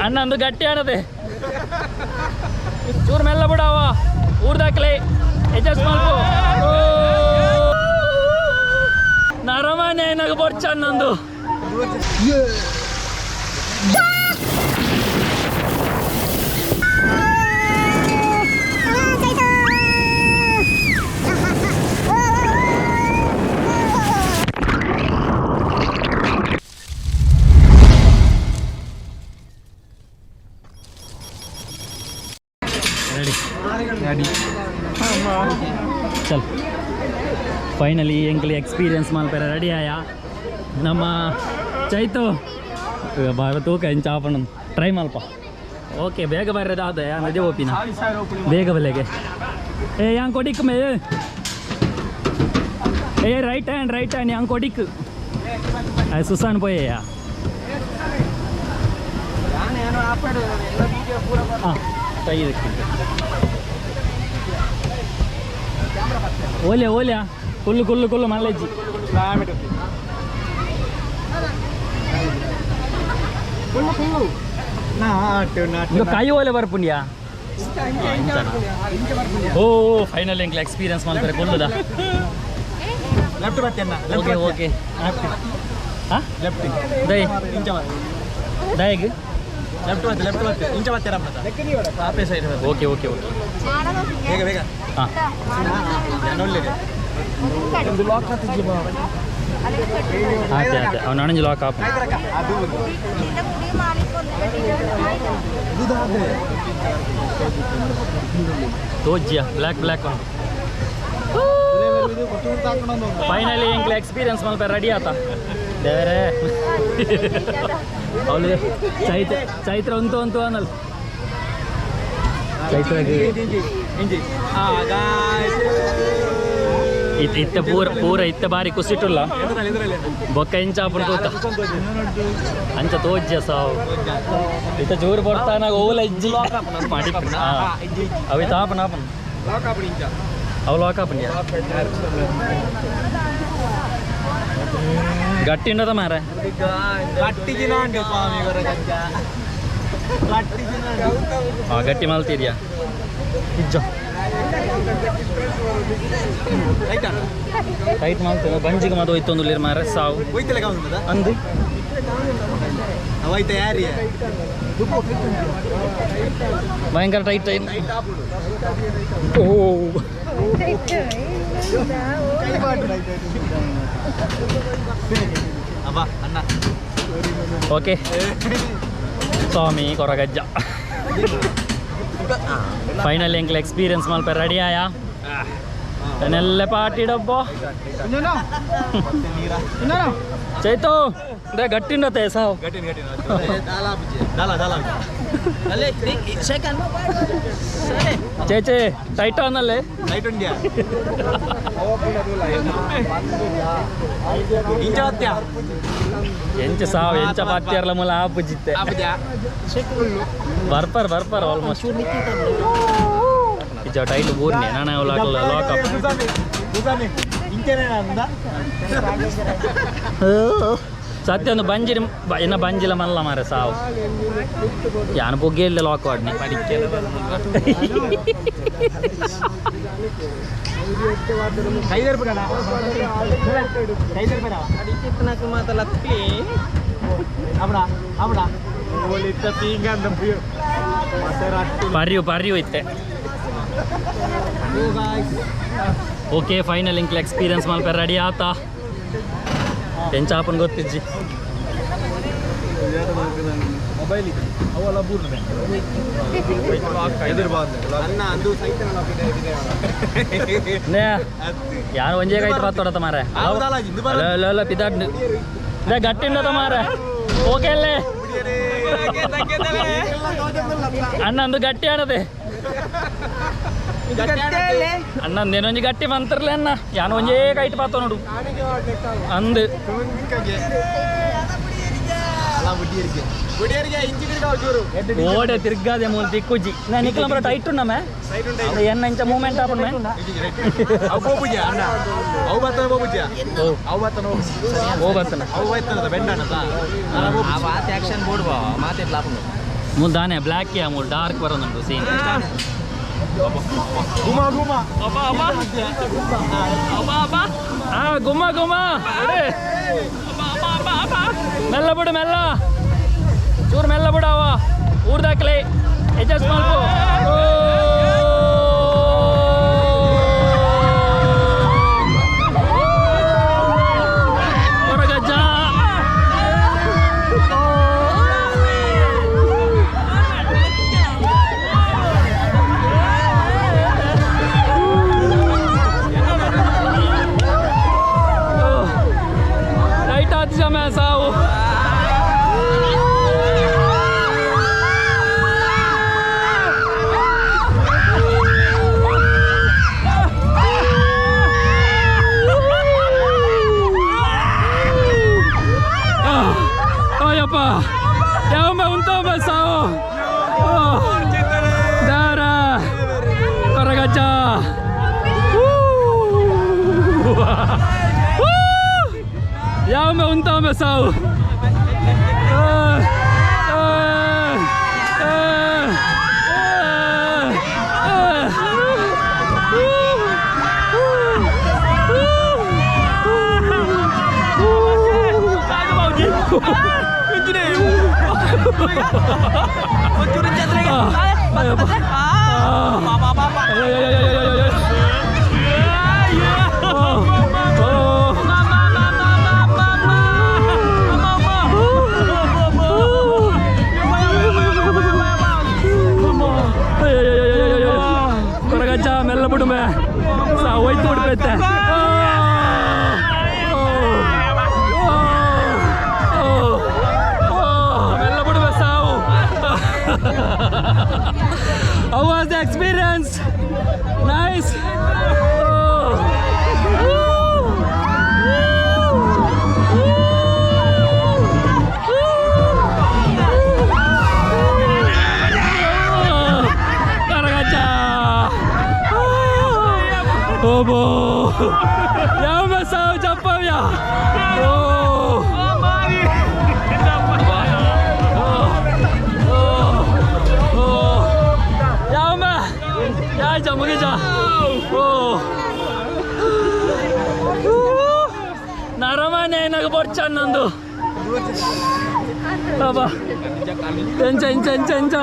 ಅಣ್ಣ ಅಂದು ಗಟ್ಟಿ ಆನದೆ ಚೂರು ಮೆಲ್ಲ ಬಿಡವ ಊರ್ದಾಕ್ಲೆ ಅಡ್ಜಸ್ಟ್ ಮಲ್ಪು ನರಮಾನೆ ನಾಗ ಬೊರ್ಚ ನಂದು. Ready ready. ಚಲ್, ಫೈನಲಿ ಎಂಕ್ಲಿ ಎಕ್ಸ್ಪೀರಿಯನ್ಸ್ ಮಲ್ಪೆರ ರೆಡಿ ಆಯ. ನಮ್ಮ ಚೈತು ಬಾರ ತೂಕ ಎಂಚ ಆಪಣ ಟ್ರೈ ಮಲ್ಪ. ಓಕೆ, ಬೇಗ ಬರ್ರದ ಆದ ನದಿ ಓಪಿನ ಬೇಗ ಬಲ್ಲೆಗೆ. ಏ ಯಾಂಗ್ ಕೊಡಿಕ್ ಮೇ. ಏ right hand, right hand Yang ಕೊಡಿಕ್. ಸುಸಾನ್ ಪೋಯೆಯಾ? ಹಾಂ, ಕೈ ಇದಕ್ಕೆ. ಓಲೆ ಓಲೆ ಕುಲ್ಲು ಕುಲ್ಲು ಕುಲ್ಲು ಮಲ್ಲೆಜ್ಜಿ. ನಾಟು ನಾಟು. ಇದು ಕಾಯಿ ಓಲೆ ಬರ್ಪುಂಡ್ಯಾ? ಓ, ಫೈನಲ್ ಎಂಕ್ಲ ಎಕ್ಸ್ಪೀರಿಯನ್ಸ್ ಮಲ್ಪರೆ ಕುಲ್ಲುದ. ಲೆಫ್ಟ್ ಬರ್ತೇನೆ. ಓಕೆ ಓಕೆ, ಹಾಂ. ಲೆಫ್ಟ್. ದೈ. ಇಂಚ. ದಯಗ್. ಲೆಫ್ಟ್ ಮತ್ತೆ, ಲೆಫ್ಟ್ ಮತ್ತೆ, ಇಂಚ ಬರ್ತೀರ? ಆಪೇ ಸೈಡ್. Okay okay okay. ಬೇಗ ಬೇಗ. ಹಾಂ. ಒಳ್ಳೆದೆ. ಒಂದು ಲಾಕ್ ಹಾಕಿದ್ವಿ. ಆಯ್ತು ಆಯ್ತು, ಅವ್ನು ಅಣಂಜಿ ಲಾಕ್ ಆಪ್. ಅದು ತೋಜ್ಯ ಬ್ಲ್ಯಾಕ್ ಬ್ಲ್ಯಾಕ್ ಉಂಟು. ಫೈನಲಿ ಎಂಕ್ಲ ಎಕ್ಸ್ಪೀರಿಯನ್ಸ್ ಮಲ್ಪ ರೆಡಿ ಆತ. ದೇವರೇ, ಅವಳು ಚೈತ್ರ ಚೈತ್ರ ಉಂಟು ಉಂಟು ಅನ್ನಲ್ ಚೈತ್ರ. ಇತ್ತೆ ಪೂರ ಪೂರ ಇತ್ತೆ ಬಾರಿ ಕುಸಿಟುಲ್ಲ. ಬೊಕ್ಕ ಇಂಚಾಪುಂಡು ತೂಕ ಅಂಚ ತೋಜ್ಯ ಸಾವು. ಇತ್ತ ಚೂರು ಬರ್ತಾನಾಗ ಓಲ ಇಜ್ಜಿ ಮಾಡಿ. ಅವಿ ತಾಪನ ಆಪನ್ ಅವು ಲಾಕ್ ಆಪುಂಡ್ಯಾ? ಗಟ್ಟಿ ಉಂಡದ ಮಾರೆ. ಆ ಗಟ್ಟಿ ಮಲ್ತಿದ್ಯಾ? ಇಜ್ಜ, ಟೈಟ್ ಮಲ್ತದ. ಬಂಜಿಗೆ ಮದು ಹೋಯ್ತೊಂದು ಮಾರೆ ಸಾವು. ಅಂದು. ಭಯಂಕರ ಟೈಟ್ ಟೈಟ್. ಓ, ಓಕೆ ಸ್ವಾಮಿ ಕೊರಗಜ್ಜ. ಫೈನಲ್ ಎಂಕ್ಲ ಎಕ್ಸ್ಪೀರಿಯನ್ಸ್ ಮಲ್ಪ ರೆಡಿ ಆಯ. ನೆಲ್ಲ ಪಾಟಿ ಡಬ್ಬೋ. ಚೈತು they ಗಟ್ಟಿ ಉಂಡತೆ ಸಾವು. ಚೇಚೆ ಟೈಟ್ ಆನಲ್ಲೇ. ಎಂಚ ಸಾವು, ಎಂಚ ಪಾತ್ಯಾರ್ಲ ಮೂಲ ಆಪುಜಿತ್ತೆ. ಬರ್ಪರ್ ಬರ್ಪರ್ ಆಲ್ಮೋಸ್ಟ್. ಇಜ್ಜ, ಟೈಟ್ ಬೂರ್ನಿ ನಾನು ಲಾಕ್ ಲಾಕ್ ಅಪ್. ಸತ್ಯ ಒಂದು ಬಂಜಿನ ಎನ್ನ ಬಂಜಿಲ ಮಲ್ಲ ಮಾರೆ ಸಾವು. ಯಾನ್ ಪೊಗ್ಗೆ ಇಲ್ಲ ಲಾಕ್ ವಾಡ್ನಿ. ಪರ್ಯು ಪರ್ಯು ಇತ್ತೆ. ಓಕೆ, ಫೈನಲ್ ಇಂಕ್ಲ ಎಕ್ಸ್ಪೀರಿಯನ್ಸ್ ಮಲ್ಪ ರೆಡಿ ಆತ. ಎಂಚಾಪನ್ ಗೊತ್ತಿಜ್ಜಿ. ಮೊಬೈಲ್ ಅವೆಲ್ಲ ಯಾರು ಒಂಜೇ ಕೈಟ್ ಪಾತ್ತೋಡತ್ತ ಮಾರೆ. ಅಲ್ಲ ಅಲ್ಲ, ಪಿದಾಡ್ ಗಟ್ಟಿ ಉಂಡತ ಮಾರೆ. ಓಕೆ ಅಲ್ಲೇ ಅಣ್ಣ ಅಂದು ಗಟ್ಟಿ ಆಡದೆ. ಅಣ್ಣ ಅಂದೇನೊಂಜಿ ಗಟ್ಟಿ ಮಂತ್ರಲೆ ಅಣ್ಣ. ಯಾನು ಒಂಜೇ ಕೈಟ್ ಪಾತ ನೋಡು ಅಂದು. ಓಡೆ ತಿರ್ಗಾದೆ ಮೂಲ ತಿಕ್ಕುಜಿ. ನಾನು ನಿಕ್ಲಂಬ್ರ ಟೈಟ್ ಉಣ್ಣಮೆ ಎನ್ನ ಇಂಚ ಮೂವ್ಮೆಂಟ್ ಆಪುಣ. ಓ ಬರ್ತನ. ಆಕ್ಷನ್ ಬೋರ್ಡ್ ಬಾವ ಮಾತಿಟ್ಲ. ಮೂಲು ದಾನೆ ಬ್ಲ್ಯಾಕ್ ಯಾ ಮೂಲು ಡಾರ್ಕ್ ಬರೋದುಂಟು ಸೀನ್. ಗುಮಾ ಗುಮಾ. ಆ ಗುಮ್ಮ ಗುಮ್ಮ ಅಡೆ. ಮೆಲ್ಲ ಬಿಡು, ಮೆಲ್ಲ, ಚೂರು ಮೆಲ್ಲ ಬಿಡವ. ಊರ್ದಾಕ್ಲೆ ಅಡ್ಜಸ್ಟ್ ಮಾಡ್ಕೊ. ಹೊರಗಜ್ಜ. ಲೈಟ್ ಆತಿ ಸಮಯ ಸಾವು. ಅಯ್ಯಪ್ಪ, ಯಾವ ಉಂತವ ಸಾವು. ದಾರ ಕೊರಗಜ್ಜ. ಯಾವ ಉಂತಾವ ಸಾವು. ಕೊರಗಜ್ಜ, ಮೆಲ್ಲ ಬಿಡು ಮೇ. ಹೋಯ್ತು ಬಿಡ್ಬೇತೆ. ಮೆಲ್ಲ ಬಿಡುವೆ ಸಾವು. How was the experience? Nice. Oh. Karagacha. ಓಬೋ, ಯಾವ ಸಾವು ಚಪ್ಪವ್ಯ. ಓ ಓ, ಯಾವ ಯಾಯ್ಚ ಮುಗಿಚ. ಓ, ನರಮನೆ నాకు ಬೊಡ್ಚ ನಂದು. ಬಾಬಾ, ಎಂಚ ಎಂಚ ಎಂಚ ಎಂಚ?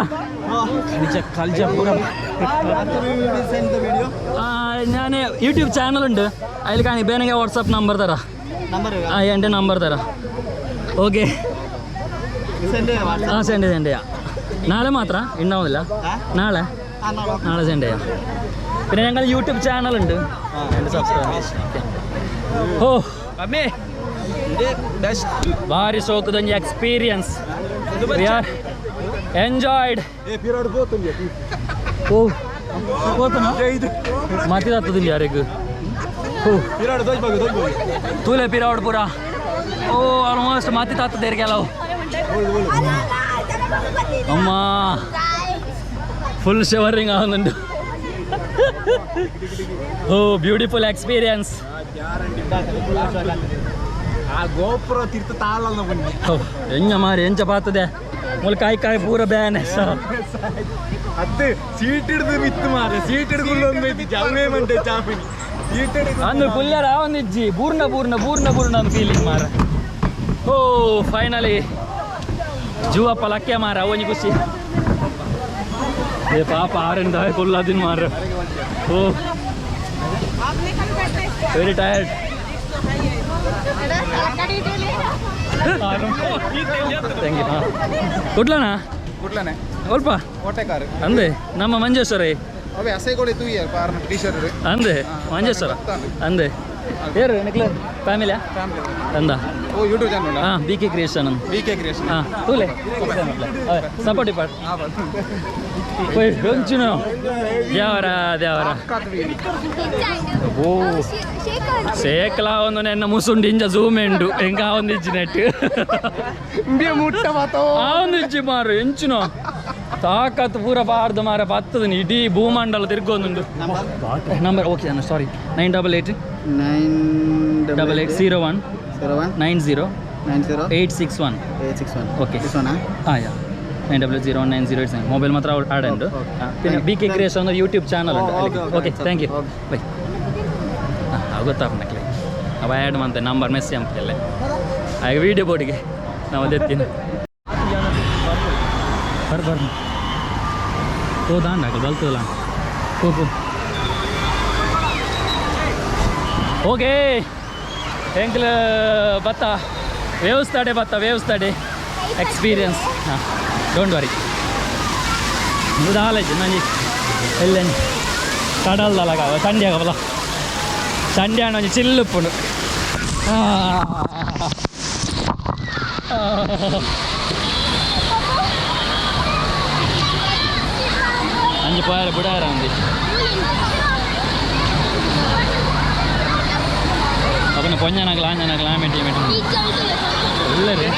ಕಲ್ಜ ಪೂರ. ഞാൻ യൂട്യൂബ് ചാനലുണ്ട്, അതിൽ കാണി. ಬೇನಗೆ വാട്സാപ്പ് നമ്പർ തരാം. ആ, എൻ്റെ നമ്പർ തരാം. ഓക്കെ. ആ, സെൻഡ് സെൻഡ് ചെയ്യാം. നാളെ മാത്രം ഉണ്ടാവുന്നില്ല. നാളെ നാളെ സെൻഡ് ചെയ്യാം. പിന്നെ ഞങ്ങൾ യൂട്യൂബ് ചാനലുണ്ട്, എൻ്റെ സബ്സ്ക്രൈബ്. ഓ, ಭಾರಿ ಸೋಕುದೊಂಜಿ ಎಕ್ಸ್ಪೀರಿಯನ್ಸ್. We are enjoyed. ಓ, ಹೋತನ ಮಾತಿದಾಗ್ತದಿಲ್ಲ ಯಾರಿಗೂ. ಓ, ತೂಲೆ ಪಿರಾವಡ್ ಪೂರ. ಓ, ಆಲ್ಮೋಸ್ಟ್ ಮಾತಿ ತಾತದ ಕೆಲವು. ಅಮ್ಮ, ಫುಲ್ ಶಿವರಿಂಗ್ ಆಗುಂಟು. ಓ, ಬ್ಯೂಟಿಫುಲ್ ಎಕ್ಸ್ಪೀರಿಯನ್ಸ್. ಆ ಗೋಪುರ ತೀರ್ಥ ತಾಳಲ್ಲ ಬನ್ನಿ. ಎಂಜ ಮಾರಿ, ಎಂಚ ಪಾತದೆ ಮುಲ್ ಕಾಯಿ ಕಾಯಿ ಪೂರ ಬ್ಯಾನೆ. ಅದು ಸೀಟ್ ಹಿಡಿದು ಬಿತ್ತು ಮಾರೆ. ಸೀಟ್ ಹಿಡ್ಕೊಂಡು ಜವೇ ಮಂಟೆ ಚಾಪಿನಿ ಸೀಟ್ ಹಿಡಿದು. ಅಂದು ಪುಲ್ಲರ ಒಂದಿಜ್ಜಿ ಪೂರ್ಣ ಪೂರ್ಣ ಪೂರ್ಣ ಪೂರ್ಣ ಒಂದು ಫೀಲಿಂಗ್ ಮಾರ. ಓ, ಫೈನಲಿ ಜೂವಪ್ಪ ಲಕ್ಕೆ ಮಾರ, ಅವನಿ ಖುಷಿ. ಏ ಪಾಪ, ಆರೆಂದ ಕುಲ್ಲದಿನ್ ಮಾರ. ಓ, very tired. Thank you. ಹಾಂ, ಕುಡ್ಲನಾ? ಕುಡ್ಲನೆ. ಅಲ್ಪ. ಕೋಟೆಕಾರು. ಅಂದೆ, ನಮ್ಮ ಮಂಜೇಶ್ವರ. ಅವೇ ಅಸೈಗೋಳಿ ತೂಯಿಯರ್ ಪಾರ್ನ ಟಿ ಶರ್ಟ್. ಅಂದೆ, ಮಂಜೇಶ್ವರ ಅಂದೆ. ಏರು ನಿಕ್ಲೆ ಫ್ಯಾಮಿಲಿಯಾ? ಅಂದ. ಓ, ಯೂಟ್ಯೂಬ್ ಚಾನಲ್? ಹಾಂ, B K creation. B K creation. ಹಾಂ, ತೂಲೆ, ಸಪೋರ್ಟ್ ಡಿಪಾರ್ಟ್. ಒಂಚುನು ದೇವರ ದೇವರ. ಓ, ಸೇಕಲಾ ಒಂದು ನೆನ್ನ ಮುಸುಂಡು ಇಂಜ ಝೂಮ್ ಎಂಡು ಎಂಕ ಒಂದು ಇಜ್ಜಿ ನೆಟ್. ಮುಟ್ಟ ಮಾತೋ. ಆ ಒಂದು ಇಜ್ಜಿ ಮಾರು. ಎಂಚುನು ತಾಕತ್ ಪೂರ ಬಾರ್ದು ಮಾರ. ಬತ್ತದ ಇಡೀ ಭೂಮಂಡಲ ತಿರ್ಗೊಂದುಂಡು. ನಂಬರ್ ಓಕೆ ಅಣ್ಣ, ಸಾರಿ, 988. 9. 8801. 01. 90. 90. 861. 861. Okay. This one? ಹಾಂ, ಯಾ. 90019 087 mobile ಮಾತ್ರ ಆಡ್ ಉಂಡು. ಬಿ ಕೆ ಕ್ರಿಯೇಷನ್ ಒಂದು ಯೂಟ್ಯೂಬ್ ಚಾನಲ್ ಉಂಟು. Okay, thank you, bye. ಹಾಂ, ಗೊತ್ತಾಪನಕ್ಲೆ ಅವ ಆ್ಯಡ್ ಮಂತೆ ನಂಬರ್ ಮೆಸ್ಸಿ ಅಂಪಲ್ಲ ಆಗ ವೀಡಿಯೋ ಬೋರ್ಡಿಗೆ ನಾವು ದೆತ್ತೀನಿ. ಬರ್ ಬರ್ ತೋ ದಾಂಡ ಬಲ್ತದಲ್ಲ ಪೋ ಪೋ. ಓಕೆ, ಎಂಕ್ಲ ಬತ್ತ ವೇವ್ಸ್ತಾಡೆ, ಬತ್ತ ವೇವ್ಸ್ತಾಡೆ ಎಕ್ಸ್ಪೀರಿಯನ್ಸ್. ಹಾಂ, don't worry. ದಾಲೇಜ್ ನಂಜಿ ಎಲ್ಲೆಂಜಿ ಕಡಲ್ದಲ್ಲ ಸಂಡೆ ಆಗವಲ್ಲ, ಸಂಡೆ ಒಂಜಿ ಚಿಲ್ಲುಪ್ಪುಂಡು. ಅಂಜಿ ಪೋಯರ ಬುಡಾರ ಅಂದಿ ಅವನ ಪೊಂಜನಾಗಲ ಆಂಜನಾಗಲ ಆಮೆಟಿ ಮೆಟಿ ಎಲ್ಲರೇ.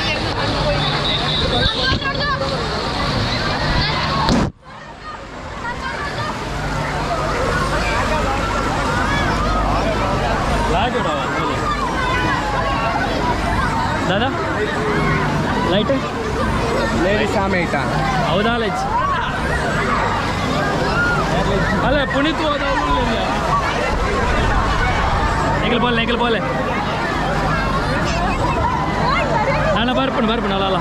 ಲೈಟ್ ದಾದಾ, ಲೈಟ್. ಲೇಡೀಸ್ ಆಮೇಟ. ಹೌದಾ? ಲೈಟ್ ಅಲ್ಲ, ಪುನೀತ್ ಹೋದ. ಎಂಗಲ್ ಬೋಲೆ, ಎಂಗಲ್ ಬೋಲೆ. ನಾನು ಬರ್ಪಣ ಬರ್ಪಣ. ಅಲ್ಲ ಅಲ್ಲ.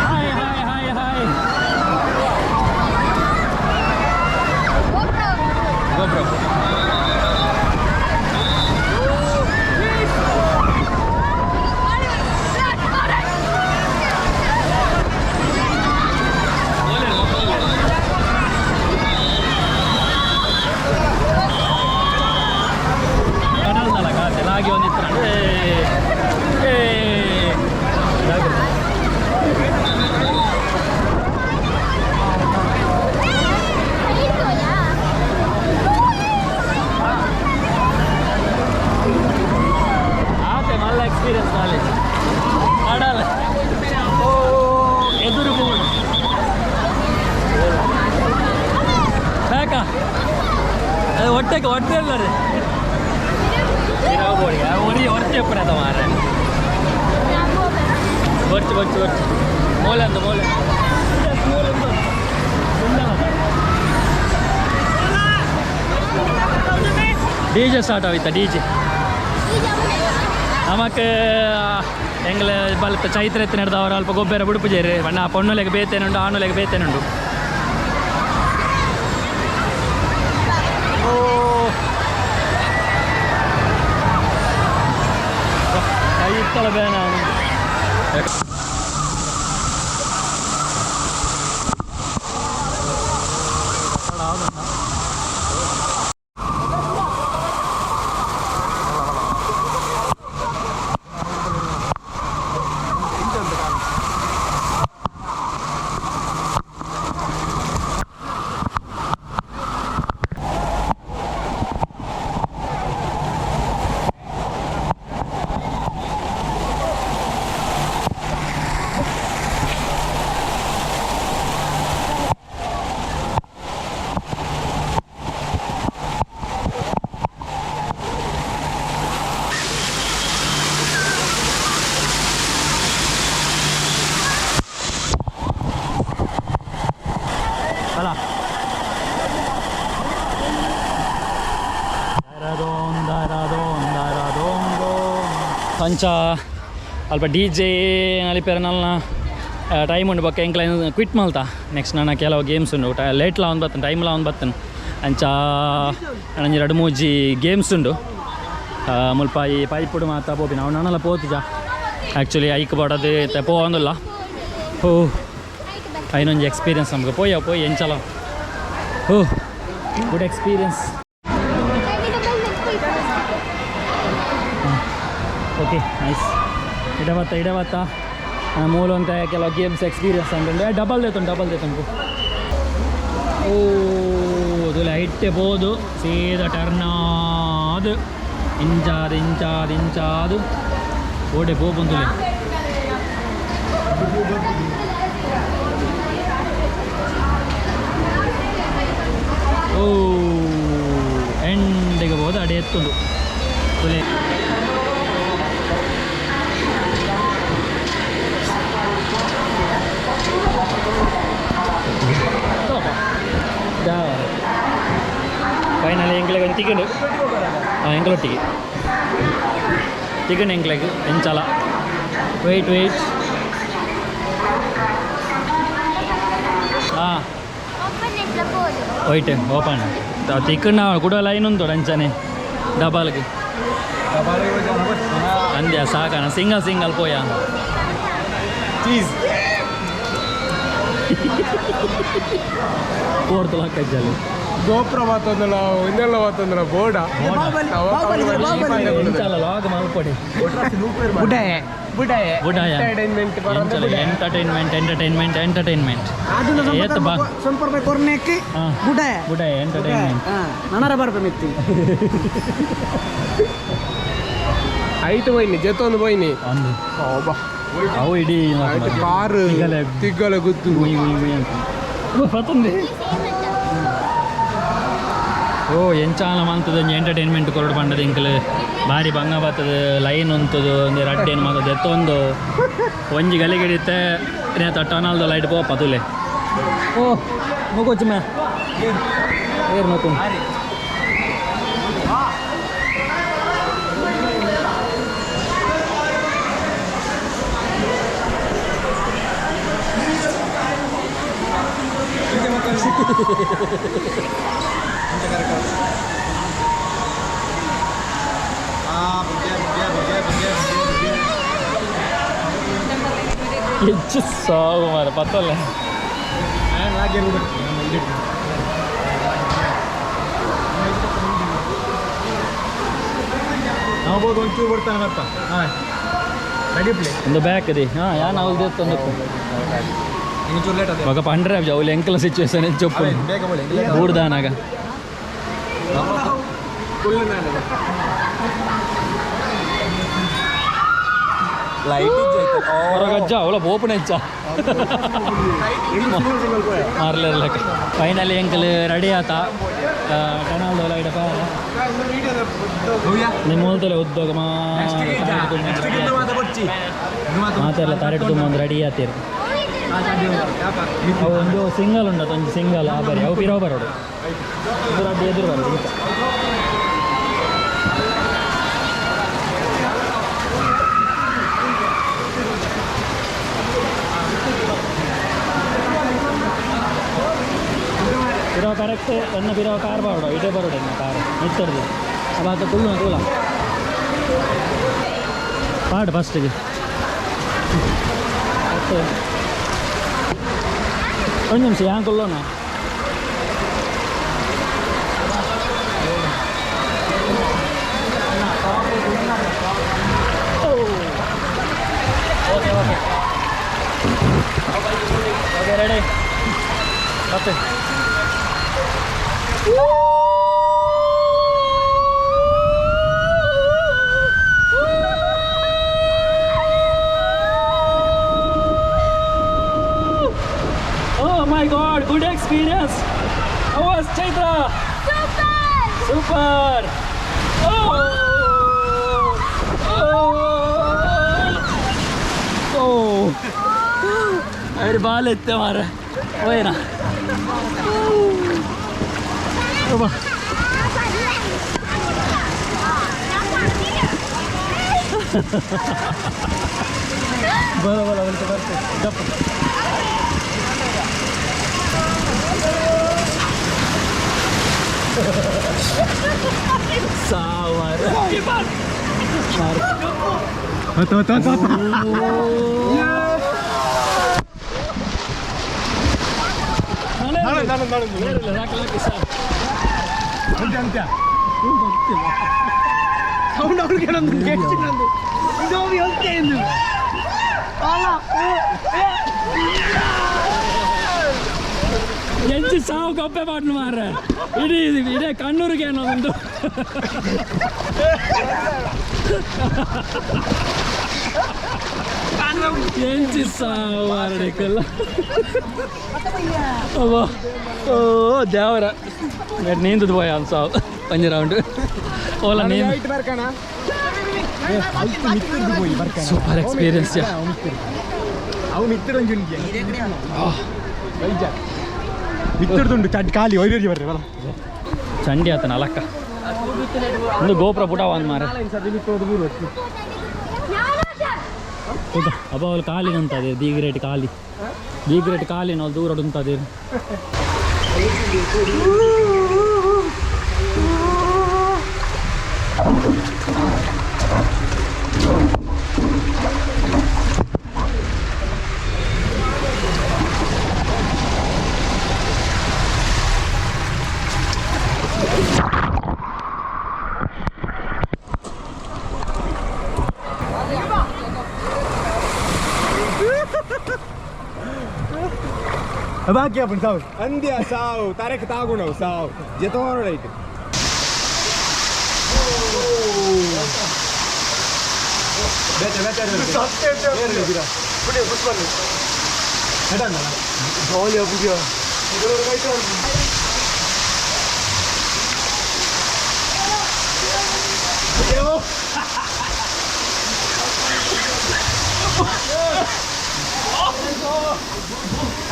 Hi hi hi hi. ಗೊಬ್ರ. ಕಡಲ್ದಲ್ಲ ಕಾತೆ ಲಾಗಿ ಒಂದಿತ್ತು. ಏ ಜಾಗ್ರತೆ. ಆತೆ ಮಲ್ಲ ಎಕ್ಸ್ಪೀರಿಯನ್ಸ್ ನಾಲೆಜ್ ಕಡಲ್. ಓ, ಎದುರು ಬೋರ್ಡ್ ಯಾಕ ಅದು ಹೊಟ್ಟೆಗೆ ಹೊಟ್ಟೆ ಇಲ್ಲ ರೀ. ಒರಿ ಒರ್ಚೆ ಎಪ್ಪಡ ಮಾರ್ರೆ. ಒರ್ಚು ಒರ್ಚು ಒರ್ಚು. ಮೋಲೆ ಅಂದ ಮೋಲೆ ಮೋಲೆ. ಡಿಜೆ ಸ್ಟಾರ್ಟ್ ಆಯ್ತಾ? ಡಿಜೆ ನಮಕ್ ಎಂಗ್ಲ ಬಲ್ತ ಚೈತ್ರ ಎತ್ತಿ ನಡೆದವರು ಅಲ್ಪ ಗೊಬ್ಬರ ಬುಡುಪುಜೇರು ಬಣ್ಣ ಪೊಣ್ಣುಲೆಗೆ ಬೇತೇನುಂಡು, ಆಣುಲೆಗೆ ಬೇತೇನುಂಡು. ಓ, ಇತ್ತಲ ಬೇನ. ಅಲ್ಲ, ದಾರಾದೋನ್ ದಾರಾದೋನ್ ದಾರಾದೋನ್ ದೋನ್. ಪಂಚ ಅಲ್ಪ ಡಿ ಜೆ ನಲಿಪೇರ ನಲ್ನ ಟೈಮ್ ಉಂಡು. ಬೊಕ್ಕ ಎಂಕ್ಲ ಕ್ವಿಟ್ ಮಲ್ತ. ನೆಕ್ಸ್ಟ್ ನನ್ನ ಕೆಲವು ಗೇಮ್ಸ್ ಉಂಡು. ಲೇಟ್ಲ ಒಂದು ಬತ್ತನ್, ಟೈಮ್ಲ ಒಂದು ಬತ್ತನ್. ಅಂಚ ನಂಜಿ ಎರಡು ಮೂಜಿ ಗೇಮ್ಸ್ ಉಂಡು. ಮುಲ್ಪ ಈ ಪೈಪುಡು ಮಾತ ಪೋಪಿನ ಅವು ನನಲ ಪೋತುಜ. ಆ್ಯಕ್ಚುಲಿ ಐಕ್ ಬಡದು ಪೋವೊಂದುಲ್ಲ. ಓ, ಐನೊಂಜಿ ಎಕ್ಸ್ಪೀರಿಯನ್ಸ್ ನಮ್ಗೆ. ಪೋಯ ಪೋಯ್ ಎಂಚಲ. ಓ, ಗುಡ್ ಎಕ್ಸ್ಪೀರಿಯನ್ಸ್. Okay, nice. ಇಡಬತ್ತ ಇಡಬತ್ತ ಮೂಲ ಅಂತ ಕೆಲವು ಗೇಮ್ಸ್ ಎಕ್ಸ್ಪೀರಿಯನ್ಸ್ ಅಂತಂದ್ರೆ ಡಬಲ್ ದೇತುಂಡು, ಡಬಲ್ ದೇತುಂಡು. ಓ, ಅದು ಲೈಟ್ ಪೋದು ಸೀದಾ ಟರ್ನ್ ಅದು ಇಂಚಾದು ಇಂಚಾದು ಇಂಚಾದು ಓಡೆ ಪೋಪುಂತುಲೆ. ಓ, ಎಂಡಿಗೆ ಹೋದ ಅಡೆ ಎತ್ತುಂಡು ತುಲೆ. ತಿಕ್ಕಂಡು ಹಾಂ ಎಂಕಲೊಟ್ಟಿಗೆ ತಿಕ್ಕಂಡು ಎಂಕ್ಲೆಗ್ ಎಂಚಲ ವೆಯ್ಟ್ ವೆಯ್ಟ್ ಹಾಂ ವೈಟ್ ಓಪನ್ ತಿಕ್ಕಂಡು ಕೂಡ ಲೈನ್ ಉಂಟು ಅಂಚನೆ ಡಬಲ್ಗೆ ಅಂದ್ಯ ಸಾಕಣ ಸಿಂಗಲ್ ಸಿಂಗಲ್ ಪೋಯ ಚೀಸ್ ಫೋರ್ತ್ ಲಾಕಜ್ಜಲ್ಲಿ ಗೋಪುರ ಮಾತೊಂದಲ್ಲ ಇಂದೆಲ್ಲ ಮಾತೊಂದಲ್ಲ ಬೋರ್ಡ ಎಂಚಲ ಲಾಗ್ ಮಲ್ಪಡಿ ಬುಡಾಯ ಬುಡಾಯ ಬುಡಾಯ. ಎಂಟರ್ಟೈನ್ಮೆಂಟ್ ಎಂಚಲ ಎಂಟರ್ಟೈನ್ಮೆಂಟ್ ಎಂಟರ್ಟೈನ್ಮೆಂಟ್ ಎಂಟರ್ಟೈನ್ಮೆಂಟ್ ಏತ್ ಬಾ ಸ್ವಲ್ಪ ರೂಪಾಯಿ ಕೊರ್ನೆಕ್ ಹಾ. ಬುಡಾಯ ಬುಡಾಯ ಎಂಟರ್ಟೈನ್ಮೆಂಟ್ ನನರ ಬರ್ಪೆ ಮಿತ್ತಿ ಐಟ್ ಹೋಯ್ನಿ ಜೊತೊಂದು ಹೋಯ್ನಿ ಒಂದು ಅವು ಇಡೀ ಐಟ್ ಕಾರ್ ತಿಗಲೆ ತಿಗ್ಗಲ ಗುದ್ದು ಗುಯ್ ಗುಯ್ ಗುಯ್ ಅಂತ ಪತ್ತೊಂದು ಓ ಎಂಚಾಲ ಮಂತದ ಒಂಜಿ ಎಂಟರ್ಟೈನ್ಮೆಂಟ್ ಕೊರಡು ಪಂಡದ ಇಂಕಲ್ ಬಾರಿ ಬಂಗ ಬತ್ತದ ಲೈನ್ ಉಂತದು ಒಂದು ರಡ್ಡೇನು ಮಂತದ ಎತ್ತೊಂದು ಒಂಜಿ ಗಲಿಗಿಡಿತ್ತೆ ಟನಲ್ದ ಲೈಟ್ ಪೋಪ ತುಲೆ ಓ ನೋಕೋಚು ಮ್ಯಾ ಏರ್ ನೋಕು ಹೆಚ್ಚು ಸಾವು ಮಾರ ಪತ್ತಲ್ಲ ನಾವು ಬೋದು ಒಂಚೂರು ಬರ್ತಾನೆ ಬರ್ತಾ ಹಾಂ ರೆಡಿ ಪ್ಲೇ ಒಂದು ಬ್ಯಾಕ್ ಇದೆ ಹಾಂ ಯಾ ನಾವು ಒಂದು ಇನ್ನೊಂಚೂರು ಲೇಟ್ ಅದೇ ಮಗ ಪಂಡ್ರೆ ಅವಳು ಎಂಕಲ ಸಿಚುವೇಶನ್ ಚೊಪ್ಪು ಬೇಗ ಬೋಳಿ ಬೂಡ್ದಾನಾಗ ಲೈಟ್ ಹೊರಗಜ್ಜ ಅವಳ ಓಪನ್ ಹೆಚ್ಚ ಮಾರ್ಲಿರ್ಲಕ್ಕ ಫೈನಲಿ ಎಂಕಲ್ ರೆಡಿ ಆತ ಟನಲ್ದ ಲೈಟ್ ನಿಮ್ಮ ಮೂಲತಲೆ ಉದ್ಯೋಗ ಮಾತೆಲ್ಲ ತಾರೆಟ್ ತುಂಬ ಒಂದು ರೆಡಿ ಆತೀರು ಅವು ಒಂದು ಸಿಂಗಲ್ ಉಂಟು ಒಂಜಿ ಸಿಂಗಲ್ ಆ ಬರಿ ಅವು ಪಿರೋ ಬರೋಡು ಎದುರು ಅಡ್ಡಿ ಎದುರು ಬರೋಡು ಇಂಚ. ಪಿರೋ ಕರೆಕ್ಟ್ ಎನ್ನ ಪಿರೋ ಕಾರ್ ಬರೋಡು ಇದೇ ಬರೋಡು ಎನ್ನ ಕಾರ್ ನಿತ್ತರ್ದು ಅವಾಗ ಕುಳ್ಳು ಕೂಲ ಪಾಡು ಫಸ್ಟಿಗೆ ಒಂದು ನಿಮಿಷ ಯಾನ್ ಕುಲ್ಲೋಣ okay okay okay ready ಮತ್ತೆ Oh my God, good experience. How was Chaitra? Super! Super. Oh. Oh. Oh. ಅರೆ ಬಾಲ್ ಎತ್ತೆ ಮಾರ ಹೋಯ್ನಾ ಬರ ಬರ ಬರ್ತೇ ಬರ್ತೆ ಜಪ್ಪ ಸಾವು ಮಾರ ಮಾರ ಸೌಂಡ್ ಅವ್ರಿಗೆ ನಂದು ಕೇಳ್ತಿನಂದು ಇದು ಹೋಗ್ತೇ ಎಂದು ಅಲ್ಲ ಎಂಚು ಸಾವು ಕಪ್ಪೆ ಪಾಟ್ಲು ಮಾರ್ರೆ ಇಡೀ ಇಡೇ ಕಣ್ಣೂರಿಗೆ ಅನ್ನೋದುಂಟು ಎಂಚು ಸಾವು ಮಾರಡಿಕಲ್ಲ ಅಬ್ಬಾ ಓ ದೇವರ ನೀಂದದ ಪೋಯ ಒಂದು ಸಾವು ಒಂಜಿ ರೌಂಡ್ ಓಲ ನೀಂದು ಐಟ್ ಬರ್ಕಣ ಸೂಪರ್ ಎಕ್ಸ್ಪೀರಿಯನ್ಸ್ ಅವು ಮಿತ್ತಿರಂಜು ಮಿತ್ತಿರ್ದುಂಡು ಚಡ್ ಖಾಲಿ ಒಯ್ರಿ ಬರ್ರಿ ಬರ ಚಂಡಿ ಆತನ ಅಲಕ್ಕ ಒಂದು ಗೋಪುರ ಪುಟ ಒಂದು ಮಾರ ಅಬ್ಬ ಅವ್ಳು ಖಾಲಿ ಉಂಟದೆ the great ಖಾಲಿ the great ಖಾಲಿ ನಾವು ದೂರ ಉಂಟದೆ. ಬಾಕಿ ಅಪ್ಪನ ಸಾವು ಅಂದ್ಯ ಸಾವು ತಾರಕ್ಕೆ ತಾಗುಣವು ಸಾವು ಜತೋರ ರೈಟ್.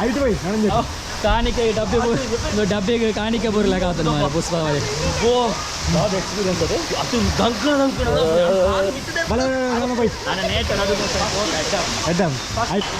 ಆಯ್ತು ಬೈ ನಾನು ಕಾಣಿಕೆ ಡಬ್ಬಿ ಡಬ್ಬಿಗೆ ಕಾಣಿಕೆ ಬರಲಾಗತ್ತ ಮಾರ ಪುಷ್ಪ ಎಕ್ಸ್ಪೀರಿಯನ್ಸ್ ಅದೇ ಅದು ದಂಕಣ ದಂಕಣ ಬಲ ಬೈ ನಾನು ನೇಟ ನಡು ಅಡ್ಡಮ್ ಆಯ್ತು.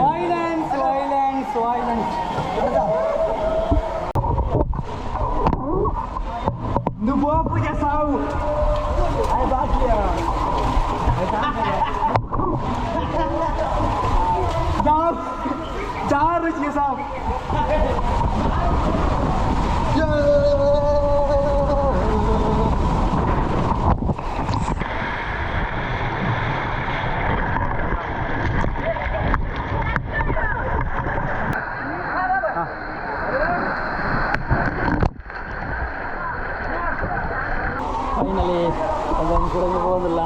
Violence, violence, violence. ಸಾವು ಸಾವು. ಫೈನಲಿ ಅದೊಂದು ಕೂಡ ಹೋದಿಲ್ಲ.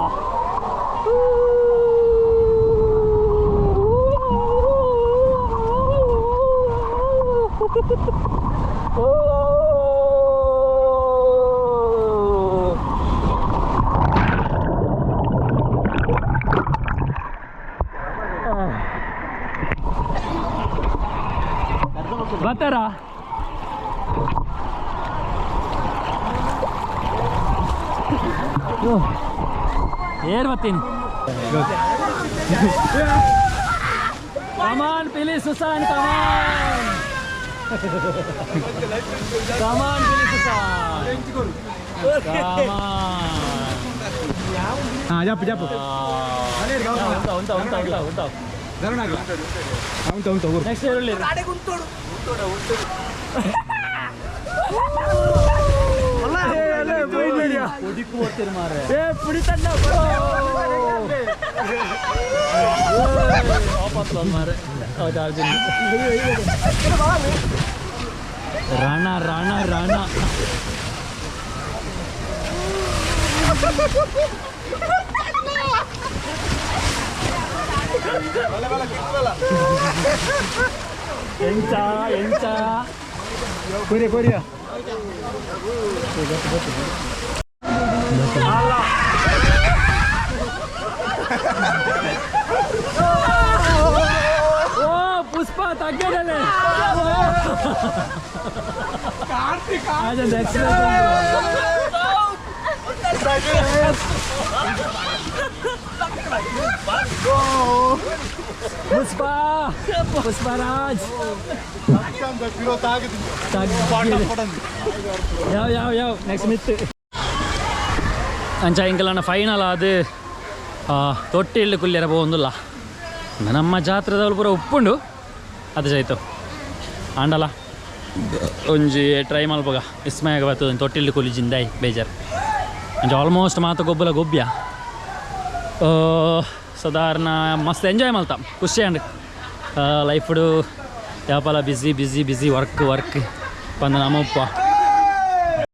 ಬರ್ತಾರಾ? ಏರ್ ಬರ್ತೀನಿ. Come on please Susan, come on come on please Susan, come on. ಹಾ ಜಪ್ಪು ಜಪ್ಪು. ಉಂಟ ಉಂಟ ಉಂಟ ಉಂಟ ಉಂಟ. ಉಂಟ ಉಂಟ ಊರು. ನೆಕ್ಸ್ಟ್ ಇರಲಿ. ಮಾರ್ರೆ. ರಾಣ ರಾಣ ರಾಣ. ಎಂಚ ಎಂಚ. ಕೊರಿಯ ಕೊರಿಯ. ಓ ಪುಷ್ಪ ತಗ್ಗದಲ್ಲೇ. ಪುಷ್ಪ ಪುಷ್ಪರಾಜ್ ಯಾವ ಯಾವ ಯಾವ ನೆಕ್ಸ್ಟ್ ಮಿತ್ ಅಂಚ ಇಂಕಲನ ಫೈನಲ್ ಅದು ತೊಟ್ಟಿಲ್ಲು ಕುಲ್ಯರ ಪೋವೊಂದುಲ್ಲ. ನಮ್ಮ ಜಾತ್ರೆದವ್ಲು ಪೂರ ಉಪ್ಪುಂಡು ಅದು ಜಾಯ್ತು ಆಂಡಲ ಒಂಜಿ ಟ್ರೈ ಮಲ್ಪಗ ವಿಸ್ಮಯ ಬರ್ತದೆ ತೊಟ್ಟಿಲ್ಲು ಕುಲಿ ಜಿಂದಾಯಿ ಬೇಜಾರು. ಅಂಚ ಆಲ್ಮೋಸ್ಟ್ ಮಾತ ಗೊಬ್ಬಲ ಗೊಬ್ಬ್ಯ. ಸಾಧಾರಣ ಮಸ್ತ್ ಎಂಜಾಯ್ ಮಲ್ತ, ಖುಷಿ ಆಂಡ್. ಲೈಫ್ಡು ಯಾಪಲ busy, busy, busy, work, work ಪಂದ್ ನಮ್ಮಪ್ಪ.